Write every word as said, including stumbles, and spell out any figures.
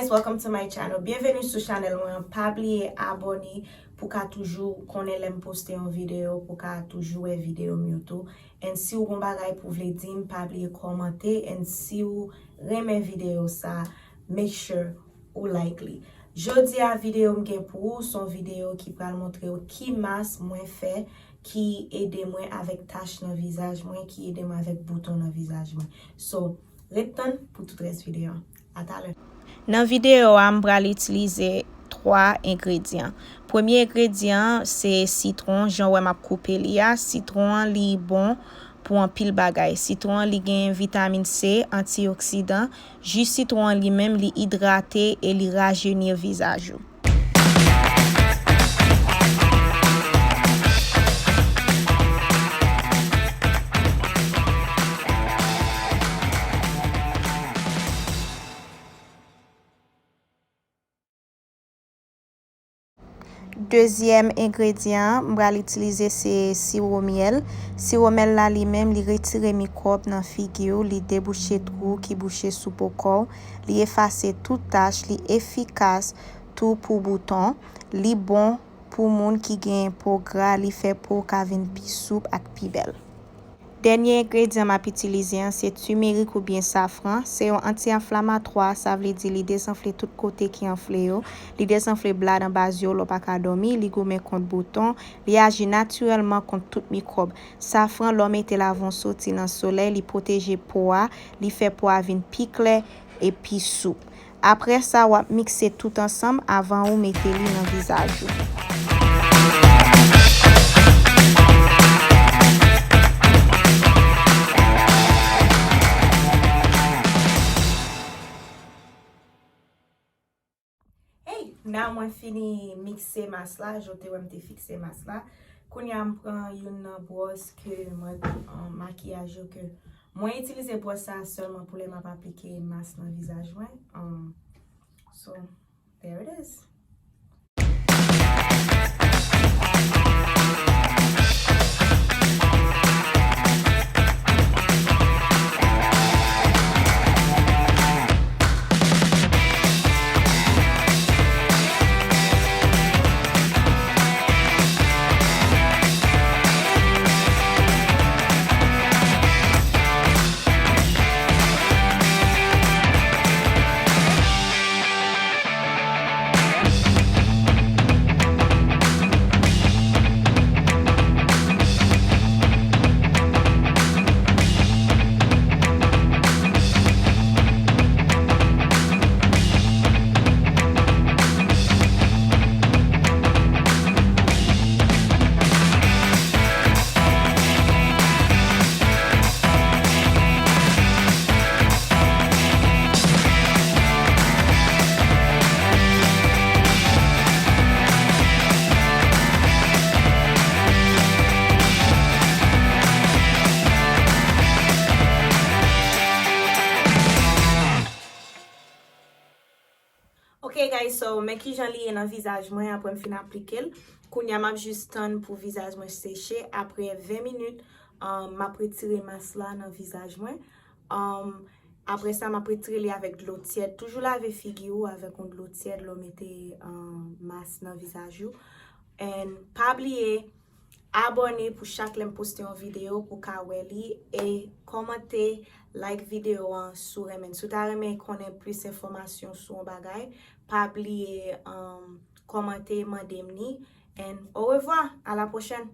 Welcome to my channel. Byenveni sou chanèl mwen an. Pa bliye abòne pou ka toujou konnen lè m poste yon videyo, pou ka toujou wè videyo m yo tou. And si w gon bagay pou w vle di m, pa bliye kòmante. And si w renmen videyo sa, make sure ou like li. Jodi a videyo m gen pou ou, se yon videyo ki pral montre w ki mas mwen fè ki ede mwen avèk tach nan vizaj mwen, ki ede mwen avèk bouton nan vizaj mwen. So, ret tann pou tout rès videyo an. A talè. Nan videyo a, m pral itilize twa engredyan. Premye engredyan an, se sitwon, jan w wè m ap koupe li a. Sitwon an, li bon pou anpil bagay. Sitwon an, li gen vitamin C, antioksidan. Ji sitwon an li menm, li idrate e li rajeni vizaj ou. Dezyèm engredyan an, m pral itilize se siwo myèl. Siwo myèl la li menm, li retire mikwòb nan figi w, li debouche twou ki bouche sou po kò w, li efase tout tach, li efikas tou pou bouton, li bon pou moun ki gen po gra, li fè po w ka vin pi soup ak pi bèl. Dènye engredyan m ap itilize an se timerik oubyen safran. Se yon anti-anflamatwa, sa vle di li dezanfle tout kote ki anfle yo. Li dezanfle blad anba zye w lè w pa ka dòmi, li goumen kont bouton, li aji natirèlman kont tout mikwòb. Safran, lè w mete l avan w soti nan solèy, li pwoteje po a, li fè po a vin pi klè e pi soup. Apre sa, w ap mikse tout ansanm avan ou mete li nan vizaj ou. Hey, now mwen fini mikse mas la, jan w te wè m te fikse mas la. Kounye a m pran youn nan bwòs ke mwen, um, makiyaj yo ke mwen itilize bwòs sa sèlman pou lè m ap aplike mas nan vizaj mwen. Um, so, there it is. Ok guys, so men kijan li ye nan vizaj mwen apre m fin aplike l. Kounye a m ap jis tann pou vizaj mwen seche. Apre ven minit, um, m ap retire mas la nan vizaj mwen. Um, apre sa, m ap retire li avèk dlo tyèd. Toujou lave figi w avèk yon dlo tyèd lè w mete, um, mas nan vizaj ou. And pa bliye, abòne pou chak lè m poste yon videyo pou w ka wè li, e kòmante, like videyo an si w renmen. Si w ta renmen konnen plis enfòmasyon sou yon bagay, pa bliye, um, kòmante, mande m ni. And au revoir, à la prochaine.